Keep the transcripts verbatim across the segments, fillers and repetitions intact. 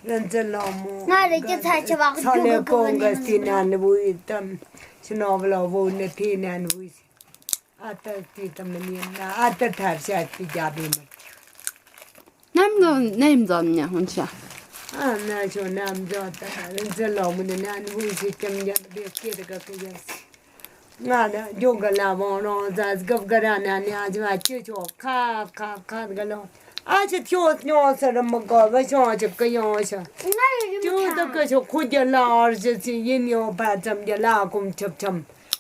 རིན་ཆེན་ལགས་མོ། ང་རེ་ཀྱི་ཚ་ཆེ་བ། ཚ་ལེ་ཀོང་གི་སྟེང་ན་ནི་བུ་ཡི་དམ། ཕྱི་ནང་བ་ལ་བུ་ནི་དེ་ན་ནི་བུ་ཡི། ཨ་ཏི་དེ་དམ་ནི་ན་ཨ་ཏི་ཐབས་ཤ་དེ་རྒྱབ་ཡིན་མ། ནམ་ནོ་ནེམ་ཛོན་ཉ་ཧོན་ཆ། ཨ་ན་ཆོ་ནམ་ཛོན་ད་རིན་ཆེན་ལགས་མོ་ནི་ན་ནི་བུ་ཡི་ཀྱམ་རྒྱབ་དེ་སྐྱེ་དེ་ག་གི་ཡ། ང་ནི་ཇོ་ག་ལ་བོང་རོང་ཟ་སྒབ་ག་ར་ན་ནི་ཨ་ཅི་བ་ཅི་ཆོ་ཁ་ཁ་ཁ་ག་ལོ། ཨ་ཅི་ཁྱོད་སྨྱོ་ཟེར་མི་དགོས་པ་ཤོང་ཅིག་གི་ཡོང་ཤ། ང་ཡི་རི་མོ་ཁྱོད་ད་ཆ་གི་ཤོ་ཁུ་རྒྱ་ལ་ཨར་ཅི་ཅི་ཡིན་ཡོང་བ་ཙམ་རྒྱ་ལ་ཀུམ་ཁྲབ་ཁྲམ་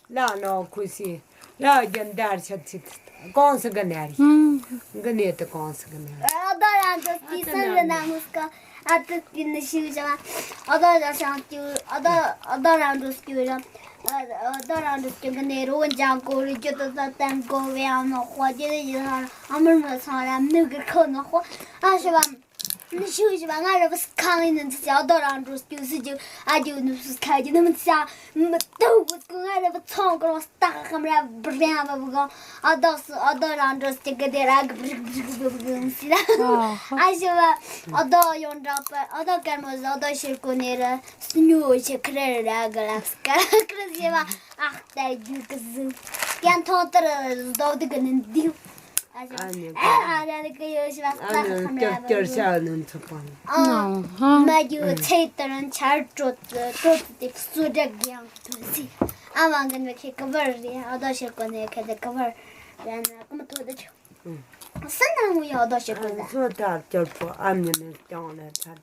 ལ་ནོ་ཁུ་སི་ལ་རྒྱ་འདར་ཆ་ཅི་གོང་ས་གི་ནར་ཡིན། གི་ནེ་ཏི་གོང་ས་གི་ནར་ཡིན། ཨ་ད་རང་ཚོ་དེ་སང་གི་ན་མོ་སྐ་ཨ་ཏི་ཏི་ནི་ཤིག་ཅང་ཨ་ད་ར་ཤང་ཀྱུ་ཨ་ད་ཨ་ད་རང་འགྲོ་སྐྱུ་རང་ཨ་ད་རང་འགྲོ་སྐྱུ་གི་ནེ་རོ་འཇང་གོ་རི་ཇོ་ཏ་ཏ་ཏན་གོ་བེ་ཨ་མ་ཁོ་ཇེ་ཡི་ཧ་ཨ་མར་མ་ཚང་ར་མི་གི་ཁོ་ནོ་ཁོ་ཨ་ཤི་བ་ནི་ཤུ་ཤི་བ་ང་ར་བ་སི་ཁང་ཡིན་ནི་ཚི་ཨ་ད་རང་འགྲོ་སྐྱུ་སི་ཇུ་ཨ་ཇུ་ནི་སུ་ཁ་ཇི་ནི་མི་ཚ་མི་ཏུ་གུ་སྐུ་ང་ར་བ་ཚང་གོ་རང་སྟག་ཁམ་ར་བི་རེ་ཨ་བ་བུ་གང་། ཨ་ད་སུ་ཨ་ད་རང་འགྲོ་སྐྱུ་གི་དེ་ར་གི་བི་རིག་བི་རིག་བི་རིག་བི་རིག་སི་ར། ཨ་ཤི་བ་ཨ་ད་ཡོང་འདྲ་པ་ཨ་ད་ཀར་མོ་ཟ་ཨ་ད་ཤེར་ཀོ་ནེ་ར་སི་ཉོ་ཆེ་ཁ་ར་ར་ག་ལ་སི་ཀ་ཁ་ར་ཟེ་བ་ཨ་ད་རྒྱུ་གི་ཟུ་ཀན་ཐོང་ཏར་ཟ་ཨ་ད་གི་ནི་འདིའུ། ཨ་ཞོ། ཨ་ནི་ཨ་ཨ་ར་ལི་ཀི་ཡོ་ཤི་བ་ཨ་སྟག་ནི་ཁམ་ར་བ་ཀྱར་ཀྱར་ཤ་ནི་ཚོ་པ། ཨ་ཨ་མ་རྒྱུ་ཚེ་ཏར་ཆར་དྲོད་དྲོད་དེ་སུ་དྲ་གི་ཡང་དུ་སི། ཨ་མ་གི་ནི་ཁེ་ཀི་བར་རི་ཨ་ད་ཤེར་ཀོ་ནེ་ཁེ་དེ་ཀི་བར་ར་ན་ཀི་མ་ཐོ་དེ་ཆུ། སི་ན་ངུ་ཡོ་ཨ་ད་ཤེར་ཀོ་ཨ་ད། སོ་ཐར་ཀྱར་པོ་ཨ་ནི་ནི་ཀྱང་ལ་ཐར།